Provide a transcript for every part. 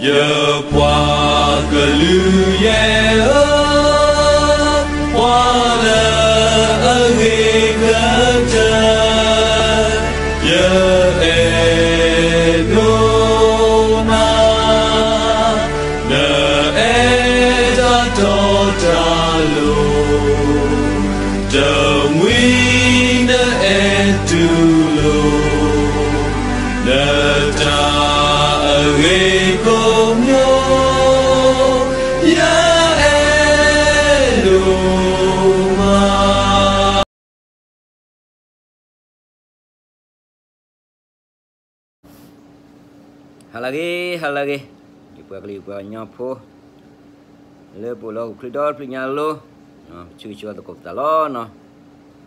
ယပှၤကလုာ်ယဲၢ်ဧၢ, ပှၤလၢအဂ့ၤကတၢၢ်, ယအဲၣ်ဒိးနၤ, နအဲၣ်တၢ်တီတၢ်လိၤ, တမှံၤနအဲၣ်တူၢ်လိာ် နတၢ်အဂ့ၤကိးမံၤ, ယအဲၣ်ဒိးမး. ဟါလၢအဂ့ၤ, ဟါလၢအဂ့ၤ, ယပှၤကလုာ်ယပှၤကညီဖိ လၢပအိၣ်လၢဟီၣ်ခိၣ်ချၢဒီတဖျၢၣ်ညါအလိၤ, ပဆၢဂ့ၤဆၢဝါသကိးပသးလီၤနီၤ.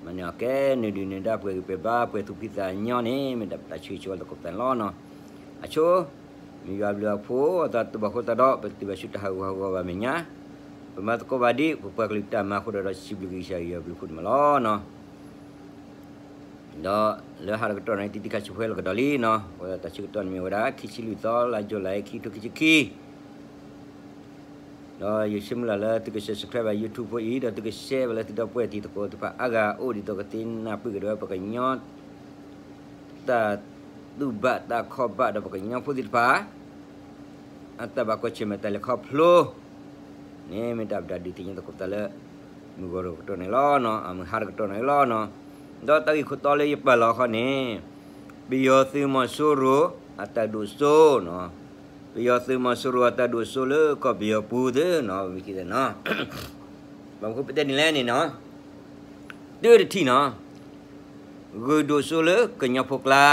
မၤန့ၢ်အီၤကဲ နုာ်ဒုၣ်နုာ်ဒါ ပှဲၤဂံၢ်ပှဲၤဘါ ပှဲၤသူၣ်ဖှံသးညီန့ၣ် မ့ၢ်ဒၣ်ပတၢ်ဆၢဂ့ၤဆၢဝါသကိးပသးန့ၣ်လီၤနီၤ. အဆိ မ့ၢ်ယွၤအဘျုးအဖှိၣ် အသးတဘၣ်ဃိသတးဒီး ပတတုၤဘၣ်ဆူတၢ်ဟးဂူာ်ဟးဂီၤဘၣ်မဲာ်ညါ, ပမၤသကိးဘၣ်ဒ် ပပှၤကလုာ်တၢ်မၤအဃိဒီး ဒီးစံးဘျုးက့ၤကစၢ်ယွၤအဘျုးအဖှိၣ်န့ၣ်မးလီၤနီၤ. ဒီးလၢဟါတကတီၢ်န့ၣ် တံၤသကိးဆူၣ်ဖဲလီၤကဒီးလံနီၤ, အဝဲတၢ်ဆၢကတီၢ်န့ၣ်မ့ၢ်ဝဲဒၣ် ခံဆံလွံၢ်သီ လါယူၤလံ ခံကထိခံဆံခံ ဒီးယဆၢမုၢ်လၢ်လၢသုက subscribe ဘၣ် YouTube ဖိအံၤ ဒီးသုက share ဘၣ်လၢသုဒီပုၢ်ဝဲၢ်တံၤသကိးတဖၣ်အါဂၤအအိၣ် ဒ်သိးကသ့နၢ်ပၢၢ်ကဒီးပှၤကညီ တၢ်သူၣ်ဘၣ်တၢ်ခီၣ်ဘၣ်ဒီးပှၤကညီဖိသ့ၣ်တဖၣ် အတၢ်ဘၣ်ကွၢ်ဆၢၣ်မဲာ်တၢ်လဲၤခီဖျိန့ၣ် မ့ၢ်တၢ်ပတၢ်ဒုးသ့ၣ်ညါသကိးသးလၢ မုၢ်ဂီၤတကတီၢ်န့ၣ်လီၤနီၤ, အမုၢ်ဟါတကတီၢ်န့ၣ်လီၤနီၤ. ဒီးတၢ်ဂ့ၢ်ခိၣ်တီလၢယပာ်လီၤဃီန့ၣ် ပယီၤသုးမီၤစိရိၤအတၢ်ဒိၣ်စိနီၤ, ပယီၤသုးမီၤစိရိၤအတၢ်ဒိၣ်စိလၢကီၢ်ပယီၤပူၤသ့ၣ်နီၤ, မ့ၢ်က့ၤသ့ၣ်နီၤ ဘၣ်မနုၤဃိပတဲန့ၣ်လဲၣ်န့ၣ်နီၤ, တုၤတထံၣ်နီၤ ဂုာ်ဒိၣ်စိလၢကညီဖိကျါ,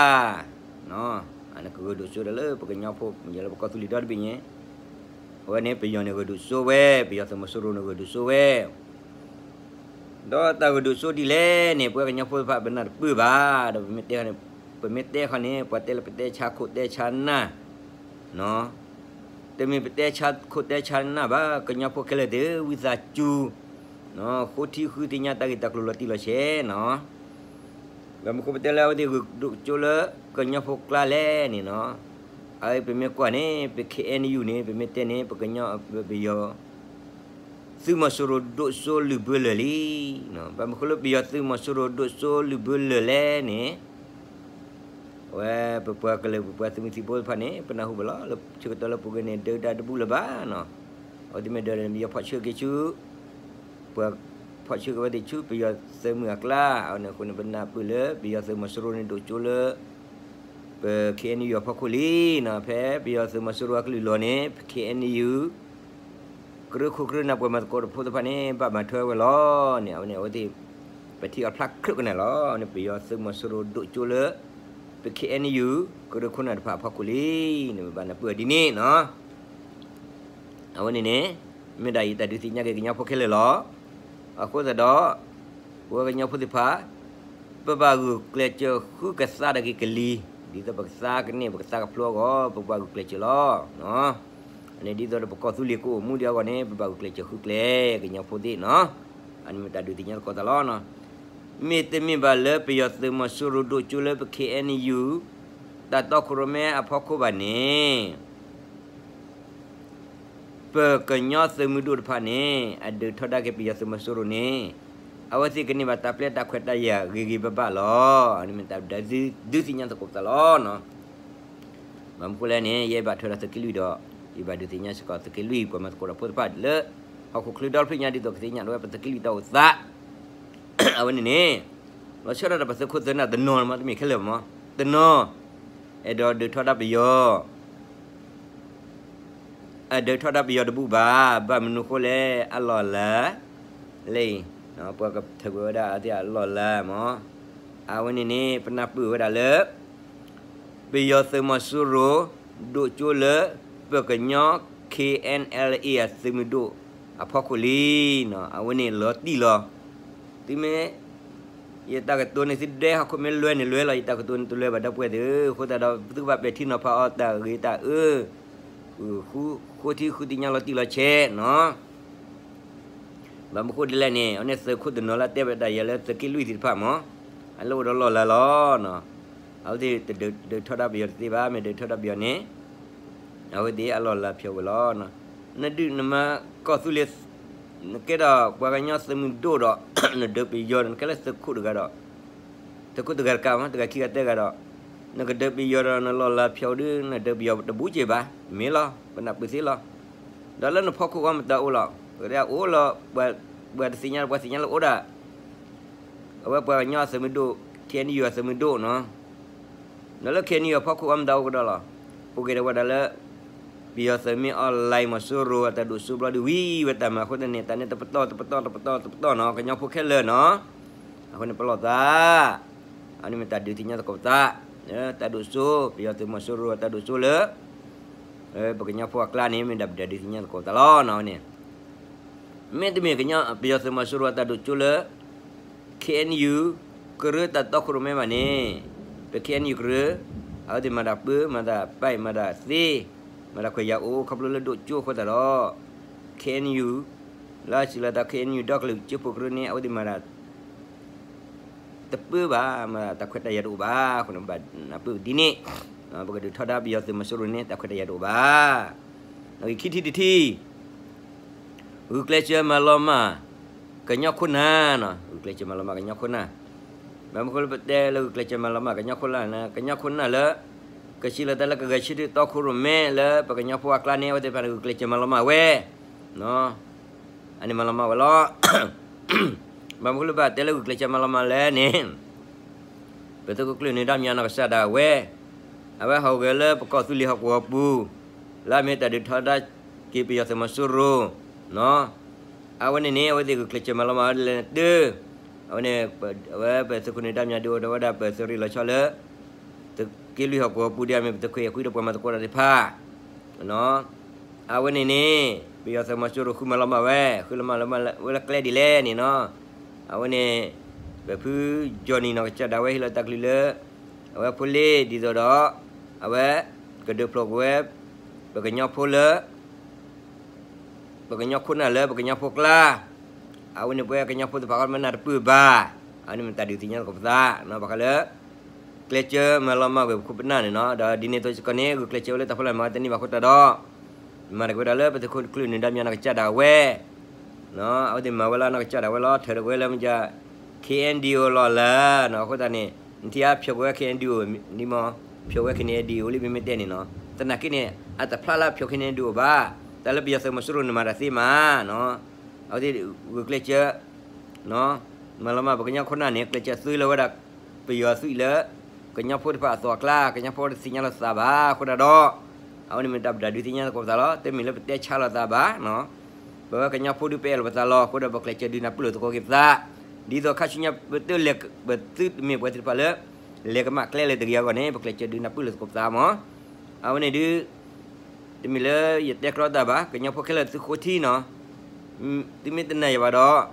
အကဂုာ်ဒိၣ်စိဒီးလၢပကညီဖိ မ့ၢ်လၢပကီၢ်သူလ့ၤဒီတဘ့ၣ်ညါ, အဝဲန့ၣ် ပယီၤန့ၣ်ဂုာ်ဒိၣ်စိဝဲ, ပယီၤသုးမီၤစိရိၤန့ၣ်ဂုာ်ဒိၣ်စိဝဲ, ဒီးတၢ်ဂုာ်ဒိၣ်စိဒ်လဲၣ်န့ၣ် ပဝဲကညီဖိတဖၣ်ပနၢ်တပၢၢ်ဘၣ်, ဒီးပမ့ၢ်တဲန့ၣ်, ပမ့ၢ်တဲဃီန့ၣ် ပှၤတဲလၢပတဲဆါခိၣ်တဲဆါနၢ် တမ့ၢ်ပတဲဆါခိၣ်တဲဆါနၢ်ဘၣ်, ကညီဖိခဲလၢာ်သ့ၣ် ဝံသးစူၤ, ဃိထံဃုသ့ၣ်ညါတၢ်ဂ့ၢ်တၢ်ကျိၤလီၤတံၢ်လီၤဆဲးနီၤ. ဘၣ်မနုၤဃိပတဲလၢအဝဲသ့ၣ်ဂုာ်ဒိၣ်စိလၢကညီဖိကျါလဲၣ်န့ၣ်နီၤ, အဝဲပမ့ၢ်ကွၢ်န့ၣ် ပ K N U န့ၣ် ပမ့ၢ်တဲန့ၣ် ပကညီ ပယီၤ သုးမီၤစိရိၤဒိၣ်စိလုၢ်ဘၢလၢာ်လံ. ဘၣ်မနုၤဃိလၢပယီၤသုးမီၤစိရိၤဒိၣ်စိလုၢ်ဘၢလၢာ်လဲၣ်န့ၣ် အဝဲပပှၤကလုာ်ပပှၤသုးမုၢ်သံၣ်ဘိတဖၣ်န့ၣ် ပနၢ်ဟူဘၣ်လီၤ လၢဆၢကတီၢ်လၢပူၤကွံာ်န့ၣ် ဒုးတၢ်တဘူၣ်လၢၤဘၣ်နီၤ. အဝဲသ့ၣ်မ့ၢ်ဒုးန့ၣ် ပယီၤဖီၣ်ဆၢက့ၤဆူ ပှၤဖီၣ်ဆၢက့ၤဝဲသ့ၣ်ဆူပယီၤသုးမုၢ်အကျါ, အဝဲန့ၣ်အဃိန့ၣ် ပနၢ်ပၢၢ်လၢပယီၤသုးမီၤစိရိၤန့ၣ်ဒိၣ်စိလၢ ပ K N U အဖီခိၣ်လံနီၤ. ဖဲပယီၤသုးမီၤစိရိၤအကလုၢ်လီၤန့ၣ် ပ K N U ကရၢခိၣ်ကရၢနၢ်ပှၤမၤသကိးတဖိတဖၣ်န့ၣ် ဘၣ်မၤထွဲဝဲလီၤန့ၣ် အဝဲန့ၣ် အဝဲသ့ၣ် ပထံၣ်အီၤဖျါခရၢၣ်ကနၣ်လီၤန့ၣ် ပယီၤသုးမီၤစိရိၤဒိၣ်စိလၢ ပ K N U ကရၢခိၣ်နၢ်တဖၣ်အဖီခိၣ်လံန့ၣ် ပဘၣ်နၢ်ပၢၢ်အီၤဒ်န့ၣ်နီၤ. အဝဲန့ၣ်န့ၣ် မ့ၢ်ဒၣ်ယတၢ်ဒုးသ့ၣ်ညါက့ၤကညီဖိခဲလၢာ်လီၤ. အဃိသတးဒီး ပဝဲကညီဖိသ့ၣ်တဖၣ် ပဘၣ်ဂုာ်ကျဲးစၢးဃုကသါဒၣ်က့ၤကလံၤ, ဒ်သိးပကသါကန့ၢ် ပကသါကဖျိအဂီၢ် ပဘၣ်ဂုာ်ကျဲးစၢးလီၤ. န့ၣ်ဒ်သိးဒီးပကီၢ်သူလ့ၤကအိၣ်မူဒံးအဂီၢ်န့ၣ် ပဘၣ်ဂုာ်ကျဲးစၢးဃုကျဲ ကညီဖိသ့ၣ်နီၤ. အန့ၣ်မ့ၢ်တၢ်ဒုးသ့ၣ်ညါသကိးသးလီၤ. မ့တမ့ၢ်ဘၣ်လၢပယီၤသုးမီၤစိရိၤဒိၣ်စိလၢပ K N U တၢ်တီခိၣ်ရိၣ်မဲအဖီခိၣ်ဘၣ်န့ၣ် ပကညီသုးမုၢ်ဒိၣ်တဖၣ်န့ၣ် အဒုးထီဒါက့ၤပယီၤသုးမီၤစိရိၤန့ၣ် အဝဲသ့ၣ်ကန့ၢ်ဘၣ်တၢ်ပျဲတၢ်ခွဲးတၢ်ယာ်ဂ့ၤဂ့ၤဘၣ်ဘၣ်လီၤ. အန့ၣ်မ့ၢ်တၢ်ဒုးသ့ၣ်ညါသကိးသးလီၤ. ဘၣ်မနုၤဃိလဲၣ်န့ၣ် ယဲဘၣ်ထွဲဒီးသုးက့လွံၢ်ဒီး ယဘၣ်ဒုးသ့ၣ်ညါစ့ၢ်ကီးသုးက့လွံၢ် ပှၤမၤသကိးတၢ်ဖိတဖၣ်လၢ ဟီၣ်ခိၣ်ချၢဒီတဖျၢၣ်ညါ ဒ်သိးကသ့ၣ်ညါလီၤဝဲပသုးက့လွံၢ်တၢ်အိၣ်သး အဝဲန့ၣ်န့ၣ် လီၤဆီဒၣ်တၢ်ပသုးခိၣ်သုးနၢ်တနီၤမး တမ့ၢ်ခဲလၢာ်မး တနီၤ အဲၣ်ဒိးဒုးထီဒါပယီၤ အဒုးထီဒါပယီၤတဘူၣ်ဘၣ်. ဘၣ်မနုၤဃိလဲၣ် အလီၢ်လၤ လၢအံၤ ပှၤကထၢကွံာ်ဝဲဒၣ်အသ့ၣ်အလီၢ်လၤမး. အဝဲန့ၣ်န့ၣ် ပနၢ်ပၢၢ်ဝဲဒၣ်လၢ ပယီၤသုးမီၤစိရိၤ ဒိၣ်ကၠိလၢ ပကညီ K N L A အသုးမုၢ်ဒိၣ်အဖီခိၣ်လံ. အဝဲန့ၣ်လီၤတံၢ်လီၤ. သုမ့ၢ် ယတၢ်ကတိၤန့ၣ် သုဒဲဟီၣ်ခိၣ်မ့ၢ်လွဲန့ၣ် လွဲလီၤ. ယတၢ်ကတိၤန့ၣ်တလွဲဘၣ် ဒီပုၢ်ဝဲၢ်သ့ၣ်ဧၢ. အဃိသတးဒီး သုကဘၣ်ပဲာ်ထံနီၤဖးအီၤတၢ်ဂ့ၤတၢ်အၢ ဃု ဃိထံဃုသ့ၣ်ညါလီၤတံၢ်လီၤဆဲးနီၤ. ဘၣ်မနုၤဃိဒ်လဲၣ်န့ၣ် အဝဲန့ၣ်သုးခိၣ်တနီၤလၢတဲဝဲဒၣ်ယၤလၢသုးက့လွံၢ်သ့ၣ်တဖၣ်မး အလၢအိၣ်ဒီးလီၢ်လၤလီၤ. အဝဲသ့ၣ်တဒုးထီဒါပယီၤတသ့ဘၣ်. မ့ၢ်ဒုးထီဒါပယီၤန့ၣ် အဝဲသ့ၣ်အလီၢ်လၤဖျိးဝဲလီၤ. နဒုးနမၤကီၢ်သူလ့ၤ နကဲဒီးပှၤကညီသုးမုၢ်ဒိၣ်ဒီး နဒုးပယီၤဒီး နကဲလၢသုးခိၣ်တဂၤဒီး သုးခိၣ်တဂၤတကးမး တဂၤခံဂၤသၢဂၤဒီး နကဒုးပယီၤဒီးနလီၢ်လၤဖျိးဒုး နဒုးပယီၤတဘူးက့ၤဘၣ် မ့ၢ်လီၤ ပနၢ်ပၢၢ်သ့လီၤ. ဒီးလၢနဖီခိၣ်အီၤမတၤအိၣ်လီၤ ကဒဲအိၣ်လီၤ ပှၤတသ့ၣ်ညါ ပှၤသ့ၣ်ညါလၢအိၣ်ဒၣ် အဝဲပှၤကညီအသုးမုၢ်ဒိၣ် ခ့ၣ်အဲၣ်ယူၣ် အသုးမုၢ်ဒိၣ်နီၤ ဒီးလၢ ခ့ၣ်အဲၣ်ယူၣ် အဖီခိၣ်အီၤမတၤအိၣ်ကဒီးလီၤ. အိၣ်က့ၤဒီးဝဲဒၣ်လၢ ပယီၤသုးမ့ၢ်အီၣ်လဲမီၤစိရိၤအတၢ်ဒိၣ်စိဘျီဒုးဝံၤဝဲတၢ်မၤအဃိသတးန့ၣ် တၢ်န့ၣ်တပတီၢ်တပတီၢ်တပတီၢ်တပတီၢ်နီၤ ကညီဖိခဲလၢာ်နီၤ အဃိန့ၣ်ပလီၢ်သး အန့ၣ်မ့ၢ်တၢ်ဒုးသ့ၣ်ညါသကိးပသး တၢ်ဒိၣ်စိ ပယီၤသုးမီၤစိရိၤအတၢ်ဒိၣ်စိလၢ ပကညီဖိအကျါန့ၣ် မ့ၢ်ဒၣ်ပတၢ်ဒုးသ့ၣ်ညါသကိးပသးလီၤနီၤန့ၣ် မ့တမ့ၢ် ပယီၤသုးမီၤစိရိၤအတၢ်ဒိၣ်စိလၢ ခ့ၣ်အဲၣ်ယူၣ် ကရၢတၢ်တီခိၣ်ရိၣ်မဲဘၣ်န့ၣ် ပခ့ၣ်အဲၣ်ယူၣ်ကရၢ အဝဲသ့ၣ်မၤတၢ်ပၢ မၤတၢ်ပဲ မၤတၢ်သ့ မၤတၢ်ခွဲးယာ်အိၣ် ခီဖျိလၢဒိၣ်ကၠိအဃိသတးဒီး ခ့ၣ်အဲၣ်ယူၣ် လၢအစံးလီၤတၢ် ခ့ၣ်အဲၣ်ယူၣ် ဒီကလုာ်ကၠိဖိကရၢန့ၣ် အဝဲသ့ၣ်မၤတၢ် တပၢဘၣ် မၤတၢ်ခွဲးတၢ်ယာ်တအိၣ်ဘၣ် အဃိန့ၣ် ဘၣ်နၢ်ပၢၢ်ဒ်န့ၣ် ပကဒုးထီဒါပယီၤသုးမီၤစိရိၤန့ၣ် တၢ်ခွဲးတၢ်ယာ်တအိၣ်ဘၣ်. ခံထံၣ်တထံၣ် ဂုာ်ကျဲးစၢးမၤလီၤမၢ် ကညီခိၣ်နၢ်နီၤ ဂုာ်ကျဲးစၢးမၤလီၤမၢ်ကညီခိၣ်နၢ် ဘၣ်မနုၤဃိလၢပတဲလၢဂုာ်ကျဲးစၢးမၤလီၤမၢ်ကညီခိၣ်နၢ်န့ၣ် ကညီခိၣ်နၢ်လၢ ကစံးလီၤတၢ်လၢကဂဲၤဆၢထၢၣ်တီခိၣ်ရိၣ်မဲလၢပကညီဖိအကျါန့ၣ် အဝဲသ့ၣ်တဖၣ်န့ၣ် ဂုာ်ကျဲးစၢးမၤလီၤမၢ်ဝဲ အန့ၣ်မၤလီၤမၢ်ဝဲလီၤ. ဘၣ်မနုၤဃိလၢဘၣ်တဲလၢဂုာ်ကျဲးစၢးမၤလီၤမၢ်လဲၣ်န့ၣ် ပသုးခိၣ်ကျၢၢ်နၢၤဒါမၠးနီၢ်ကစၢ်ဒၣ်ဝဲ အဝဲဟီၣ်ဂဲၤလၢပကီၢ်သူလ့ၤဟီၣ်ကဝီၤပူၤ လၢအမ့ၢ်တၢ်ဒုးထီဒါက့ၤပယီၤသုးမီၤစိရိၤ အဝဲန့ၣ်န့ၣ် အဝဲသ့ၣ်ဂုာ်ကျဲးစၢးမၤလီၤမၢ်ဝဲဒ်လဲၣ်န့ၣ်တၢ် အဝဲန့ၣ် အဝဲပသုးခိၣ်နၢၤဒါမၠးဒုးအိၣ်ဒီးဝဲဒၣ်ပသုးရ့ၣ်လီၤဆီလၢ သုးက့လွံၢ်ဟီၣ်ကဝီၤပူၤဒ်အမ့ၢ်ပသုးခွဲးယာ်ခွံဒီးပှၤမၤသကိးတၢ်သ့ၣ်တဖၣ် အဝဲန့ၣ်န့ၣ် ပယီၤသုးမီၤစိရိၤဃုမၤလီၤမၢ်ဝဲ ဃုလီၤမၢ်လီၤမၢ်ဝဲလၢကျဲဒ်လဲၣ်န့ၣ်နီၤ အဝဲန့ၣ် ပဖု Johnny နီၢ်ကစၢ်ဒၣ်ဝဲဟ့ၣ်လီၤတၢ်ကလုၢ်လၢ အဝဲဖိလ့ၣ်ဒ်သိးဒီး အဝဲ ကဒုးဖျိးကွံာ်ဝဲ ပကညီဖိလၢ ပကညီခိၣ်နၢ်လၢပကညီဖိကျါ အဝဲန့ၣ်ပဝဲကညီဖိသ့ၣ်တဖၣ်ဃီမ့ၢ်နၢ်တပၢၢ်ဘၣ် အဝဲန့ၣ်မ့ၢ်တၢ်ဒုးသ့ၣ်ညါသကိးပသး ဘၣ်ဃးလၢ ကျဲးစၢးမၤလီၤမၢ်ကွံာ်ပခိၣ်ပနၢ်န့ၣ်နီၤ ဒီးဒ်န့ၣ်အသိးစ့ၢ်ကီးန့ၣ် ဂုာ်ကျဲးစၢးဝဲလၢတၢ်ဖီလာ်မၤတန့ၢ်ဘၣ်အဃိသတးဒီး မၤတက့ၢ်ဝဲဒၣ်လၢပသုးခိၣ်ကျၢၢ်နၢၤဒါမၠးနီၢ်ကစၢ်ဒၣ်ဝဲ အဝဲသ့ၣ်မၤဝဲလၢနီၢ်ကစၢ်ဒၣ်ဝဲလီၤ ထၢဒီးဝဲလၢမ့ၢ်က ခ့ၣ်အဲၣ်ယူၣ် အလီၢ်လၤနီၤ အဃိသတးန့ၣ် နထံၣ်အဖျိးကွံာ်ဝဲ ခ့ၣ်အဲၣ်ယူၣ် န့ၣ်မ့ၢ် ဖျိးဝဲ ခ့ၣ်အဲၣ်ယူၣ် လံ မ့မ့ၢ်တဲန့ၣ်နီၤ သနာ်က့န့ၣ် အတဖျါလၢအဖျိး ခ့ၣ်အဲၣ်ယူၣ် ဘၣ် တၢ်လၢပယီၤသုးမီၤစိရိၤန့ၣ်မၤတၢ်သ့မးနီၤ အဝဲသ့ၣ်ဂုာ်ကျဲးစၢး မၤလီၤမၢ်ပကညီခိၣ်နၢ်န့ၣ် ကျဲးစၢးသုးလၢဝဲဒၣ် ပယီၤသုးလၢ ကညီဖိတဖၣ်အသိးအကျါ ကညီဖိတသ့ၣ်ညါလိာ်သးဘၣ်အဃိဒၣ်ဒီး အဝဲန့ၣ်မ့ၢ်တၢ်ပတၢ်ဒုးသ့ၣ်ညါသကိးပသးလီၤ တမ့ၢ်လၢပတဲဆါလိာ်သးဘၣ် ပဝဲကညီဖိဒုးပအဲၣ်လိာ်ပသးလီၤ အဃိဒီးပကျဲးစၢးဒုးနၢ်ပၢၢ်လိာ်သကိးက့ၤပသး ဒ်သိးခါဆူညါပသုလဲၤ ပသုတမ့ၢ်ပှၤသ့ၣ်တဖၣ်လၢ လဲၤကမၣ်ကျဲလၢတဂ့ၤအဂီၢ်န့ၣ် ပကျဲးစၢးဒုးနၢ်ပၢၢ်လိာ်သကိးပသးမး အဝဲန့ၣ်ဒုး တမ့ၢ်လၢယတဲကျီတၢ်ဘၣ် ကညီဖိခဲလၢာ်သုဃိထံနီၤ သုမ့ၢ်တနာ်ယၤဘၣ်ဒီး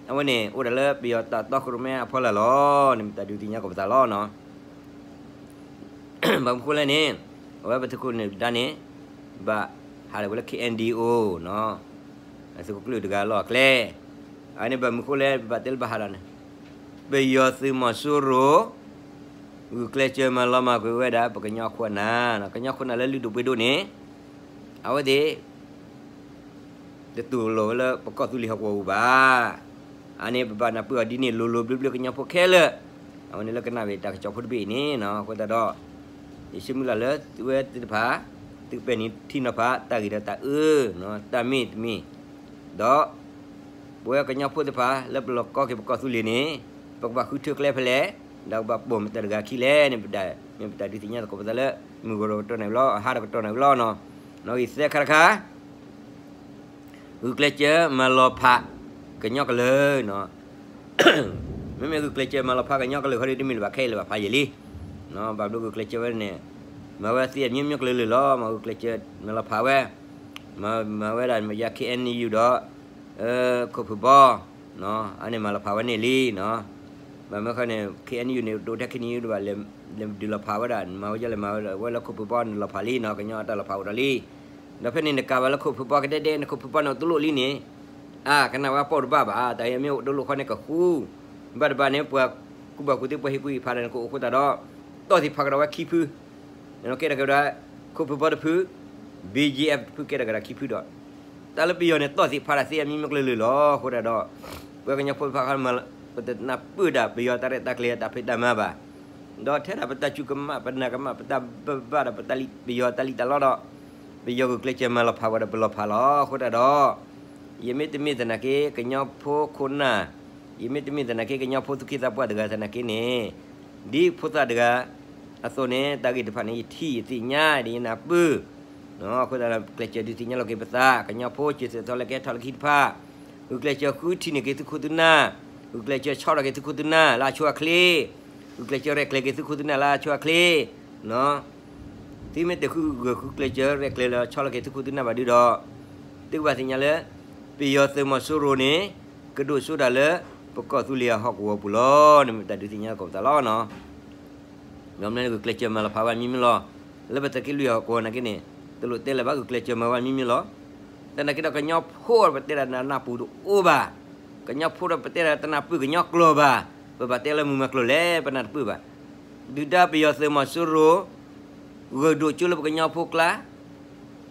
အဝဲန့ၣ် အိၣ်ဒၣ်လၢပယီၤတၢ်တီခိၣ်ရိၣ်မဲအဖီလာ်လီၤ န့ၣ်မ့ၢ်တၢ်ဒုးသ့ၣ်ညါသကိးပသးလီၤနီၤ ဘၣ်မနုၤဃိလဲၣ်န့ၣ် အဝဲပသုးခိၣ်နၢၤဒါန့ၣ် ဘၣ်ဟးထီၣ်ကွံာ်လၢ ခ့ၣ်အဲၣ်ယူၣ် နီၤ သုးခိၣ်ကျၢၢ်တဂၤလီၢ်အကျဲ အန့ၣ်ဘၣ်မနုၤဃိလဲၣ် ပဘၣ်တဲလၢဘၣ်ဟးထီၣ်န့ၣ် ပယီၤသုးမီၤစိရိၤ ဂုာ်ကျဲးစၢးမၤလီၤမၢ်ကွံာ်ဝဲဒၣ် ပကညီခိၣ်နၢ် ကညီခိၣ်နၢ်လၢလုၢ်ဒိၣ်ပှ့ၤဒိၣ်န့ၣ် အဝဲသ့ၣ် တတူၢ်လိာ်ဝဲလၢပကီၢ်သူလ့ၤဟီၣ်ကဝီၤပူၤဘၣ်. အန့ၣ်ပဘၣ်နၢ်ပၢၢ်အီၤဒ်န့ၣ် လိၤလိၤဘျၢဘျၢကညီဖိခဲလၢာ်, အဝဲန့ၣ်လၢကနၣ်ဝဲတၢ်ကစီၣ်ဖိတဘ့ၣ်အံၤန့ၣ် အဃိသတးဒီး ယဆၢမုၢ်လၢ်လၢသုဝဲသ့ၣ်တဖၣ် သုပဲာ်နံၤထံနီၤဖး တၢ်ဂ့ၤဒီးတၢ်အၢ တၢ်မ့ၢ်တမ့ၢ်, ဒီး ပဝဲကညီဖိသ့ၣ်တဖၣ် လၢပလီၤကီက့ၤပကီၢ်သူလ့ၤန့ၣ် ပကဘၣ်ဃုထၢကျဲဖဲလဲၣ်, ဒီးကဘၣ်ပိာ်မတၤတဂၤခံလဲၣ်န့ၣ် မ့ၢ်ပတၢ်ဒုးသ့ၣ်ညါသကိးပသးလၢ မုၢ်ကရၢကတီၢ်န့ၣ်လီၤ, အဟါတကတီၢ်န့ၣ်လီၤနီၤ. နီၣ်ဂံၢ်သၢခါတခါ ဂုာ်ကျဲးစၢးမၤလီၤဖးကညီကလုာ်နီၤ. မ့မ့ၢ်ဂုာ်ကျဲးစၢးမၤလီၤဖးကညီကလုာ်ခီဒ်တမ့ၢ်လၢၤဘၣ်ခဲအံၤလၢၤဘၣ်ဖးယံာ်လံ, ဘၣ်ဘျီဂုာ်ကျဲးစၢးဝဲန့ၣ် မၤဝဲသ့အမျိုးမျိုးကလုာ်လၢာ်လီၤ, မၤဂုာ်ကျဲးစၢးမၤလီၤဖးဝဲ, မၤဝဲဒၣ်မ့ၢ်ယါ ခ့ၣ်အဲၣ်ယူၣ် ဒီး ခိၣ်ဖုဘီ အန့ၣ်မၤလီၤဖးဝဲန့ၣ်လံနီၤ. ဘၣ်မနုၤဃိန့ၣ် ခ့ၣ်အဲၣ်ယူၣ် န့ၣ် တအိၣ်ထဲခ့ၣ်အဲၣ်ယူၣ် ဘၣ်လဲၤဒုးလီၤဖးဝဲဒၣ်, မၤဝဲဒ်လဲၣ်မၤဝဲလၢခိၣ်ဖုဘီန့ၣ်လီၤဖးလံနီၤ, ကညီအတၢ်လီၤဖးအိၣ်ဒီးလံ. ဒီးဖဲန့ၣ်နကးဘၣ်လၢခိၣ်ဖုဘီကဒဲဒဲန့ၣ် ခိၣ်ဖုဘီန့ၣ်အိၣ်တလိၣ်လံန့ၣ်, အါ ကနၣ်ဝဲပီၢ်တဘၣ်ဘၣ်, တၢ်အံၤမ့ၢ်အိၣ်တလိၣ်ဃီန့ၣ်ကဃူ, ဘၣ်တဘၣ်န့ၣ် ပှၤကူၣ်ဘၣ်ကူၣ်သ့ ပှၤဟ့ၣ်ကူၣ်ဟ့ၣ်ဖးဒီးန့ၣ် ကအိၣ်ဃိသတးဒီး တီၢ်သ့ၣ်ဖးကဒီးဝဲခံဖု ကဲထီၣ်က့ၤဝဲဒၣ် ခိၣ်ဖုဘီတဖု, BGF တဖုကဲထီၣ်ကဒီးခံဖုဒီး, တၢ်လၢပယီၤန့ၣ် တီၢ်သ့ၣ်ဖးဒၣ်သ့အမျိုးမျိုးကျၢၢ်လၢာ်လီၤ. အဃိဒၣ်ဒီး ပဝဲကညီဖိတဖၣ်ခါ ပတနၢ်ပၢၢ်ဒၣ်ပယီၤတၢ်ရဲၣ်တၢ်ကျဲၤတၢ်ဖံးတၢ်မၤဘၣ်, ဒီးထဲဒၣ်ပတၢ်စူၢ်ကမၣ် ပနာ်ကမၣ် ပတၢ်ဘၣ်ဘၣ်ဒီး ပတၢ်လံ ပယီၤတၢ်လံၣ်တၢ်လီဒီး ပယီၤဂုာ်ကျဲးစၢးမၤလီၤဖးဝဲဒီးပလီၤဖးလီၤ. အဃိဒၣ်ဒီး ယမ့ၢ်တမ့ၢ်သနာ်က့ ကညီဖိခိၣ်နၢ်, ယမ့ၢ်တမ့ၢ်သနာ်က့ ကညီဖိသူၣ်က့သးပှၢ်တဂၤသနာ်က့န့ၣ်, ဒ်ဖိသၣ်တဂၤအသိးန့ၣ် တၢ်ဂ့ၢ်တဖၣ်န့ၣ် ယထံၣ်ယသ့ၣ်ညါဒီးယနၢ်ပၢၢ်, အဃိသတးဒီး ကျဲးစၢးဒုးသ့ၣ်ညါလီၤက့ၤပသး ကညီဖိ စၢၤသုးထီလၢကဟဲထီၣ်လၢခံတဖၣ်, ဂုာ်ကျဲးစၢးဃုထံၣ်န့ၢ်က့ၤသုခိၣ်သုနၢ်, ဂုာ်ကျဲးစၢးဆီထီၣ်က့ၤသုခိၣ်သုနၢ်လၢအဆိအချ့, ဂုာ်ကျဲးစၢးရဲၣ်ကျဲၤက့ၤသုခိၣ်သုနၢ်လၢအဆိအချ့, သုမ့ၢ်တဃုဂုာ်ဃုကျဲးစၢးရဲၣ်ကျဲၤလၢဆီထီၣ်က့ၤသုခိၣ်သုနၢ်ဘၣ်ဒုဒီး, သုကဘၣ်သ့ၣ်ညါလၢ ပယီၤသုးမီၤစိရိၤန့ၣ် ကဒိၣ်စိတၢ်လၢ ပကီၢ်သူလ့ၤအဟီၣ်ကဝီၤပူၤလီၤ. န့ၣ်မ့ၢ်တၢ်ဒုးသ့ၣ်ညါသကိးပသးလီၤ. ဒီးမ့ၢ်ဂုာ်ကျဲးစၢးမၤလီၤဖးဝဲမံၤမံၤလီၤ. လၢပသုးက့လွံၢ်ဟီၣ်ကဝီၤနာ်က့န့ၣ် တလိၣ်တဲလၢၤဘၣ် ဂုာ်ကျဲးစၢးမၤဝဲမံၤမံၤလီၤ. သနာ်က့ဒီးကညီဖိဒီးပတဲဒၣ်နၢ်ပူၤတအိၣ်ဘၣ်. ကညီဖိဒီးပတဲဒၣ်တနၢ်ပၢၢ်ကညီကျိာ်ဘၣ်. ပဘၣ်တဲလၢမုၢ်မၤကျိာ်လဲၣ် ပနၢ်တပၢၢ်ဘၣ်. ဒုၣ်ဒါပယီၤသုးမီၤစိရိၤ ဂုာ်ဒိၣ်ကၠိလၢပကညီဖိကျါ,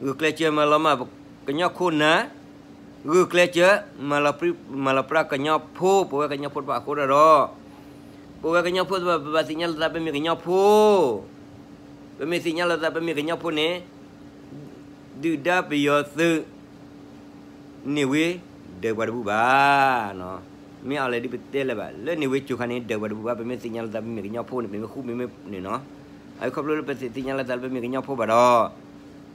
ဂုာ်ကျဲးစၢးမၤလီၤမၢ်ကညီခိၣ်နၢ်, ဂုာ်ကျဲးစၢး မၤလီၤပြံ မၤလီၤပြါကညီဖိ ပဝဲကညီဖိတဖၣ်အဃိဒၣ်ဒီး, ပဝဲကညီဖိတဖၣ် ပဘၣ်သ့ၣ်ညါလိာ်သးပမ့ၢ်ကညီဖိ, ပမ့ၢ်သ့ၣ်ညါလိာ်သးပမ့ၢ်ကညီဖိန့ၣ် ဒုၣ်ဒါပယီၤသုး န့ၢ်ဝ့ ဒၢးပှၤတဘူၣ်ဘၣ်. မ့ၢ်အီၤလဲၣ်ဒ်ပတဲလၢၤဘၣ် လၢန့ၢ်ဝ့ကၠိခါန့ၣ် ဒၢးပှၤတဘူၣ်ဘၣ်. ပမ့ၢ်သ့ၣ်ညါလိာ်သးပမ့ၢ်ကညီဖိန့ၣ် ပမ့ၢ်ဃူမ့ၢ်မ့ၢ်န့ၣ်နီၤ, အခီဖျိလၢပသ့ၣ်ညါလိာ်သးလၢပမ့ၢ်ကညီဖိဘၣ်ဒီး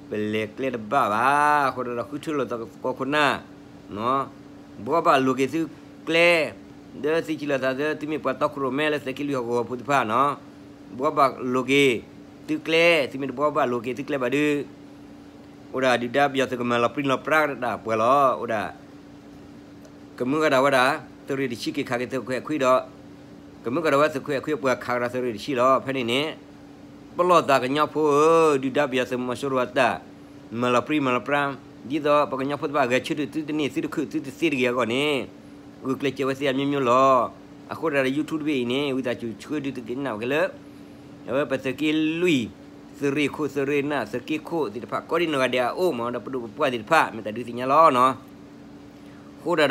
ပလဲၤကျဲတဘၣ်ဘၣ်. အဃိဒီး ဃုထၢလိာ်သကိးခိၣ်နၢ် ဘှီဘၣ်လိာ်က့ၤသုကျဲ, ဒီးသုထံၣ်လိာ်သး သုမ့ၢ်ပှၤတီခိၣ်ရိၣ်မဲလၢသုးက့လွံၢ်ဟီၣ်ကဝီၤဖိသ့ၣ်တဖၣ်နီၤ, ဘှီဘၣ်လိာ်က့ၤသုကျဲ, သုမ့ၢ်တဘှီဘၣ်လိာ်က့ၤသုကျဲဘၣ်ဒီး, အိၣ်ဒၣ်ဒုၣ်ဒါပယီၤသုးကမၤလီၤပြံလီၤပြါဒၣ်ပှၤလီၤ. အိၣ်ဒၣ် ကမၢကဒီးဝဲဒၣ် သုးရ့ၣ်တဆံက့ၤခးက့ၤသုးခိၣ်အဲၣ်ခွံဒီး, ကမၢကဒီးဝဲသုးခိၣ်အဲၣ်ခွံပှၤခးကဒီးသုးရ့ၣ်တဆံလီၤ. ဖဲန့ၣ်န့ၣ် ပလီၢ်သးကညီဖိဧၢ, ဒုၣ်ဒါပယီၤသုးမီၤစိရိၤအတၢ် မၤလီၤပြံမၤလီၤပြါ, ဒ်သိးပကညီဖိသ့ၣ်တဖၣ်ဂဲၤဆၢထၢၣ်သုတန့ၢ် သုတခုၣ်သုတသ့တဂ့ၤအဂီၢ်န့ၣ်, ဂုာ်ကျဲးစၢးဝဲသ့အမျိုးမျိုးလီၤ. အဃိဒၣ်ဒီး YouTube တဘ့ၣ်အံၤန့ၣ် ဝံသးစူၤဆှၢဒုးသက့ၤနၢ်ဝဲက့ၤလၢ အဝဲပသုးက့လွံၢ် သုးရ့ၣ်ခိၣ်သုးရ့ၣ်နၢ် သုးက့ခိၣ်သ့ၣ်တဖၣ် ကိးဒံနီၢ်ဂၤဒဲးအအိၣ်မး ဒီးပဒိၣ်ပပှၢ်သ့ၣ်တဖၣ် မ့ၢ်တၢ်ဒုးသ့ၣ်ညါလီၤနီၤ. အဃိဒၣ်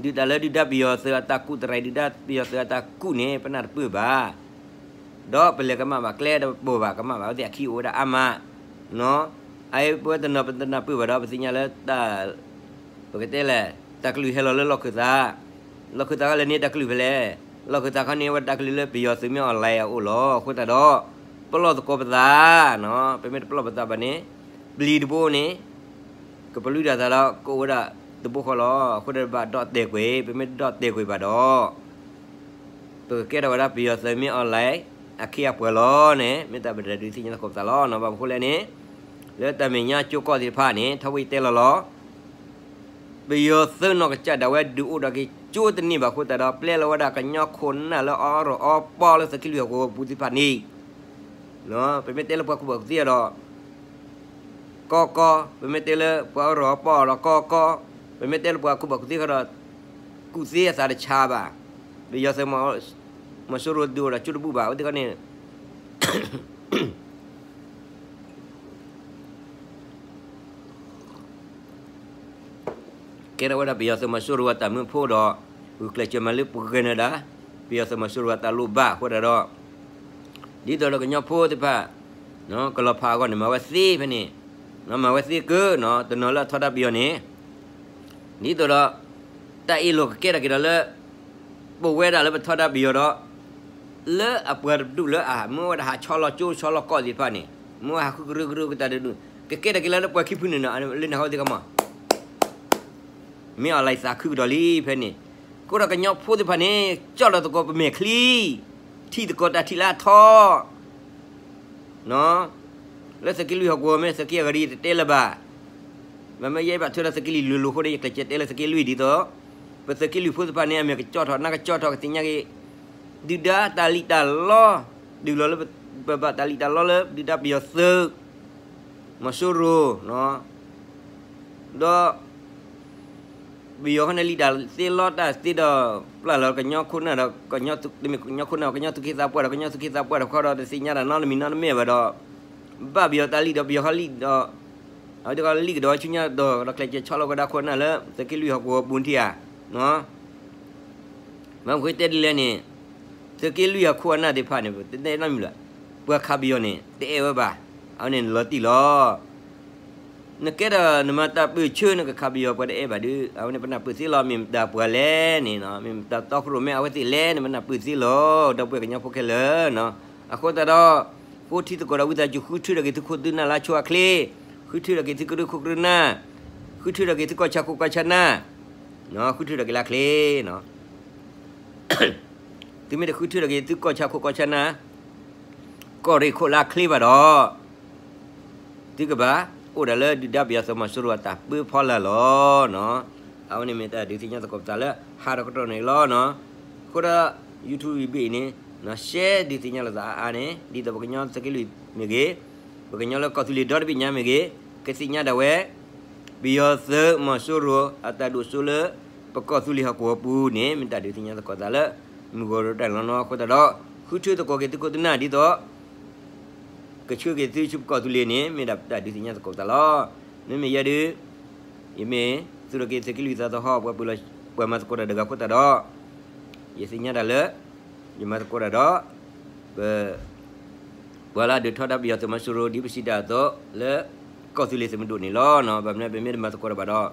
ဒီး ဒုးတၢ်လၢဒုၣ်ဒါပယီၤသုးအတၢ်ကူၣ် သရၣ်ဒုၣ်ဒါပယီၤသုးအတၢ်ကူၣ်န့ၣ် ပနၢ်တပၢၢ်ဘၣ်. ဒီးပလဲၤကမၣ်ဘၣ်ကျဲဒီးပဘၣ်ကမၣ်ဘၣ်ဝဲသ့ၣ်အခံအိၣ်ဝဲဒၣ်အါမး, အအံၤပဝဲတနီၤပတနၢ်ပၢၢ်ဘၣ်ဒီး ပသ့ၣ်ညါလၢတၢ် ပကတဲလဲၣ် တၢ်ကလုၢ်ဟဲလီၤလၢလီၢ်ခၢၣ်သး, လီၢ်ခၢၣ်သးခီလဲၣ်န့ၣ် တၢ်ကလုၢ်ဖဲလဲၣ်, လီၢ်ခၢၣ်သးခီန့ၣ် အဝဲတၢ်ကလုၢ်လၢပယီၤသုးမ့ၢ် online အအိၣ်လီၤ. အဃိသတးဒီး ပလီၢ်သကိးပသး, ပမ့ၢ်တပလီၢ်ပသးဘၣ်န့ၣ် ပျံၤတဘိန့ၣ် ကပျုၢ်တၢ်သးဒီး ကအိၣ်ဝဲဒၣ်တဘိဃီလီၤ. အဃိဒီးဘၣ်ဒီၣ်တဲာ်ကွံာ်, ပမ့ၢ်တဒီၣ်တဲာ်ကွံာ်ဘၣ်ဒီး ပကကဲထီၣ်ဝဲဒၣ်ပယီၤသုးမ့ၢ် online အခ့အပှၤလီၤန့ၣ် မ့ၢ်တၢ်ပတၢ်ဒုးသ့ၣ်ညါသကိးပသးလီၤ. ဘၣ်မနုၤဃိလဲၣ်န့ၣ် လၢတၢ်မဲာ်ညါကၠိကီၢ်သ့ၣ်တဖၣ်န့ၣ် ထီဘိယတဲလီၤလီၤ ပယီၤသုးနီၢ်ကစၢ်ဒၣ်ဝဲဒုးအိၣ်ဒီးက့ၤကၠိတန့ၢ်ဘၣ်အဃိသတးဒီး ပျဲလီၤဝဲဒၣ်ကညီခိၣ်နၢ်လၢအအီၣ်ရီၣ်အီပီလၢသုးက့လွံၢ်ဟီၣ်ကဝီၤပူၤသ့ၣ်တဖၣ်န့ၣ်, ပမ့ၢ်တဲလၢပှၤကူၣ်ဘၣ်ကူၣ်သ့ဒီး ကီကီ, ပမ့ၢ်တဲလၢပှၤအီၣ်ရီၣ်အီပီဒီးကီကီ, ပမ့ၢ်တဲလၢပှၤကူၣ်ဘၣ်ကူၣ်သ့ဃီဒီး ကူၣ်သ့အသးတဆါဘၣ်. ပယီၤသုး မီၤစိရိၤဒုးအိၣ်ဒီးကၠိတဘူၣ်ဘၣ်. အဝဲသ့ၣ်ခီန့ၣ် ကဲထီၣ်ဝဲဒၣ်ပယီၤသုးမီၤစိရိၤအတၢ်မၢဖိဒီး ဂုာ်ကျဲးစၢးမၤလၢပှဲၤန့ၣ်ဒၣ် ပယီၤသုးမီၤစိရိၤအတၢ်လိၣ်ဘၣ်အဃိသတးဒီး ဒ်သိးဒီးကညီဖိသ့ၣ်တဖၣ် ကလီၤဖးအဂီၢ်န့ၣ် မၤဝဲသ့ဖဲန့ၣ်, မၤဝဲသ့ကၢ တနီၤလၢအထီဒါပယီၤန့ၣ် ဒ်သိးဒီး တၢ်အ့ၣ်လိာ်ကကဲထီၣ်က့ၤဒီးလၢ ပဝဲဒၣ်လၢပထီဒါပယီၤဒီး လၢအပှၤတဒူၣ်လၢအမ့ၢ်ဝဲဒၣ်ဟးဆီလီၤကၠိဆီလီၤကီၢ်သ့ၣ်တဖၣ်န့ၣ် မ့ၢ်ဝဲဟးဃုကရၢကရိကတၢ်တဒူၣ် ကကဲထီၣ်က့ၤလၢပှၤခံဖုန့ၣ်နီၤ လၢန့ၣ်ဟီသ့ၣ်ကမီၤ မ့ၢ်အီၤလဲၤသးခုကဒီးလံဖဲန့ၣ်, အဃိဒီးကညီဖိသ့ၣ်တဖၣ်န့ၣ် ကၠီၣ်လီၤသကိးပမဲာ်ချံ, ထံၣ်သကိးတၢ်ထံၣ်လၢအထီ လၢသုးက့လွံၢ်ဟီၣ်ကဝီၤမ့ၢ်သုးက့အဂၤဒီး ယတတဲလၢၤဘၣ်. မ့မ့ၢ်ယဲဘၣ်ထွဲဒီးသုးက့လွံၢ်လိၤလိၤအဃိဒီး ယကျဲးစၢးတဲလၢသုးက့လွံၢ်ဒ်သိး ပသုးက့လွံၢ်ဖိသ့ၣ်တဖၣ်န့ၣ် အမ့ၢ်ကကၠီၣ်ထီၣ် နကကၠီၣ်ထီၣ်ကသ့ၣ်ညါက့ၤ ဒုၣ်ဒါတၢ်လံၣ်တၢ်လီ ဒုးလီၤလၢပဘၣ်တၢ်လံၣ်တၢ်လီလၢဒုၣ်ဒါပယီၤသုး မီၤစိရိၤ ဒီး ပယီၤခီန့ၣ်လံၣ်တၢ်သ့လီတၢ်သ့ဒီး ပျၢ်လီၤကညီခိၣ်နၢ်ဒီး တမ့ၢ်ကညီခိၣ်နၢ် ကညီသူၣ်က့သးပှၢ်ဒီး ကညီသူၣ်က့သးပှၢ်ဒီး ခီဒီးတသ့ၣ်ညါတၢ်နီတမံၤနီတမ့ၢ်ဘၣ်ဒီး ဘၣ်ပယီၤတၢ်လံၣ်ဒီး ပယီၤဟီလံၣ်ဒီး အဝဲသ့ၣ်ကလံၣ်ကဒီးဆူညါဒီး ဒီးကျဲးစၢးဆီလီၤကဒါခိၣ်နၢ်လၢ သုးက့လွံၢ်ဟီၣ်ကဝီၤပူၤထံၣ်ဧါ, မ့ၢ်ပဃ့တဲဒ်လဲၣ်န့ၣ်, သုးက့လွံၢ်ဟီၣ်ခိၣ်အနၢ်သ့ၣ်တဖၣ်န့ၣ် တတဲနီတမံၤလၢၤ, ပှၤခးပယီၤန့ၣ် တအဲၣ်ဝဲဘၣ်, အဝဲန့ၣ်နလီၤတံၢ်လီၤ နကဲဒီးနမၤတၢ်ပၢၢ်ဆၢ နကခးပယီၤပှၤတအဲၣ်ဘၣ်ဒီး အဝဲန့ၣ်ပနၢ်ပၢၢ်သ့လီၤ. မ့ၢ်မတၤပှၤလဲၣ်န့ၣ်, မ့ၢ်မတၤတီခိၣ်ရိၣ်မဲအဝဲသ့ၣ်လဲၣ်န့ၣ် ပနၢ်ပၢၢ်သ့လီၤ. ဒီပုၢ်ဝဲၢ်ကညီဖိခဲလၢာ်, အဃိသတးဒီး ဃိထံသကိးဒီးဝံသးစူၤ ဃုထၢထီၣ်က့ၤသုခိၣ်သုနၢ်လၢအဆိအချ့, ဃုထၢထီၣ်က့ၤသုကရၢခိၣ်ကရၢနၢ်, ဃုထၢထီၣ်က့ၤသုကီၢ်ဆၣ်ခိၣ်ကီၢ်ဆၣ်နၢ်, ဃုထၢထီၣ်က့ၤလၢအချ့ သုမ့ၢ်တဃုထၢထီၣ်က့ၤသုကီၢ်ဆၣ်ခိၣ်ကီၢ်ဆၣ်နၢ်, ကီၢ်ရ့ၣ်ခိၣ်လၢအချ့ဘၣ်ဒီး သုကဘၣ်အိၣ်ဒၣ်လၢဒုၣ်ဒါပယီၤသုးမီၤစိရိၤအတၢ်ပၢဖီလာ်လီၤ. အဝဲန့ၣ်မ့ၢ်တၢ်ဒုးသ့ၣ်ညါသကိးပသးလၢ ဟးထီၣ်ကတီၢ်န့ၣ်လီၤ. အဃိဒီး YouTube ဘ့ၣ်အံၤန့ၣ် share ဒုးသ့ၣ်ညါလိာ်သးအါအါန့ၣ် ဒ်သိးပကညီသုးက့လွံၢ်မ့ၢ်ဂ့ၤ, ပကညီလၢကီၢ်သူလ့ၤဒီတဘ့ၣ်ညါမ့ၢ်ဂ့ၤ, ကသ့ၣ်ညါဒၣ်ဝဲ ပယီၤသုးမီၤစိရိၤအတၢ်ဒိၣ်စိလၢ ပကီၢ်သူလ့ၤဟီၣ်ကဝီၤပူၤန့ၣ် မ့ၢ်တၢ်ဒုးသ့ၣ်ညါသကိးသးလၢ မုၢ်ဂီၤရိၤတၢ်န့ၣ်လီၤနီၤ. အဃိသတးဒီး ဃုထၢသကိးက့ၤသုခိၣ်သုနၢ်ဒ်သိး ကဆှၢက့ၤသုဆူပကီၢ်သူလ့ၤန့ၣ် မ့ၢ်ဒၣ်တၢ်ဒုးသ့ၣ်ညါသကိးပသးလီၤ. မ့မ့ၢ်ယဲဒုး ယမ့ၢ်သုးရ့ၣ်က့ၤသုးက့လွံၢ်သးသဟီၣ် ပှၤပၢလီၤ ပှၤမၤသကိးတၢ်တဂၤအဃိသတးဒီး ယသ့ၣ်ညါတၢ်လၢ ယမၤသကိးတၢ်ဒီး ပ ပှၤလၢအဒုးထီဒါပယီၤသုးမီၤစိရိၤ ဒ်ပစံးတၢ်အသိးလၢ ကီၢ်သူလ့ၤသုးမုၢ်ဒိၣ်န့ၣ်လီၤ. ဘၣ်မနုၤပမ့ၢ်တမၤသကိးတၢ်ဘၣ်ဒီး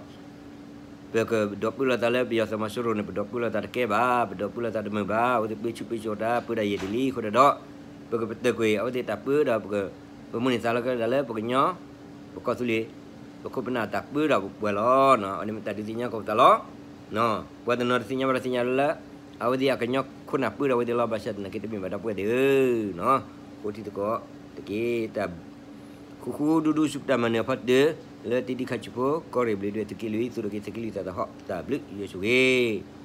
ပကဒီပုၢ်လိာ်သးလၢပယီၤသုးမီၤစိရိၤန့ၣ် ပဒီပုၢ်လိာ်သးတကဲဘၣ်, ပဒီပုၢ်လိာ်သးတမုာ်ဘၣ်, အဝဲသ့ၣ်ပၢဆူၣ်ပၢစိးတၢ်ပၢဒၣ်ယဲၢ်ဒ်လံအဃိသတးဒီး ပကပတုာ်ကွံာ်အဝဲသ့ၣ်တၢ်ပၢဒီး ပမိၣ်န့ၢ်သးလီၤကဒီးလၢပကညီ ပကီၢ်သူလ့ၤ ပခိၣ်ပနၢ်တၢ်ပၢဒီးပပှၤလီၤ. အဝဲန့ၣ်မ့ၢ်တၢ်ဒုးသ့ၣ်ညါသကိးပသးလီၤ. ပှၤတနီၤတသ့ၣ်ညါဘၣ်ဒီးသ့ၣ်ညါလၢ အဝဲသ့ၣ်အကညီခိၣ်နၢ်ပၢဒီးအဝဲသ့ၣ်လီၤ. ဘၣ်ဆၣ်သနာ်က့တမ့ၢ်ဘၣ်ဒီပုၢ်ဝဲၢ်သ့ၣ်ဧၢ, ဃိထံသကိးတက့ၢ်. တၢ်ဃူဃူဒူဒူဆူပတၢ်မၤနၢၤအဖီတၢၢ် လၢတံဒံခါဆူဖိ ကီၢ်ရ့ၣ်ဘျုးဒွဲၣ်သုးက့လွံၢ် သုးရ့ၣ်က့ၤသုးက့လွံၢ်သးသဟီၣ် တၢ်ဘျုးယွၤဆိၣ်ဂ့ၤ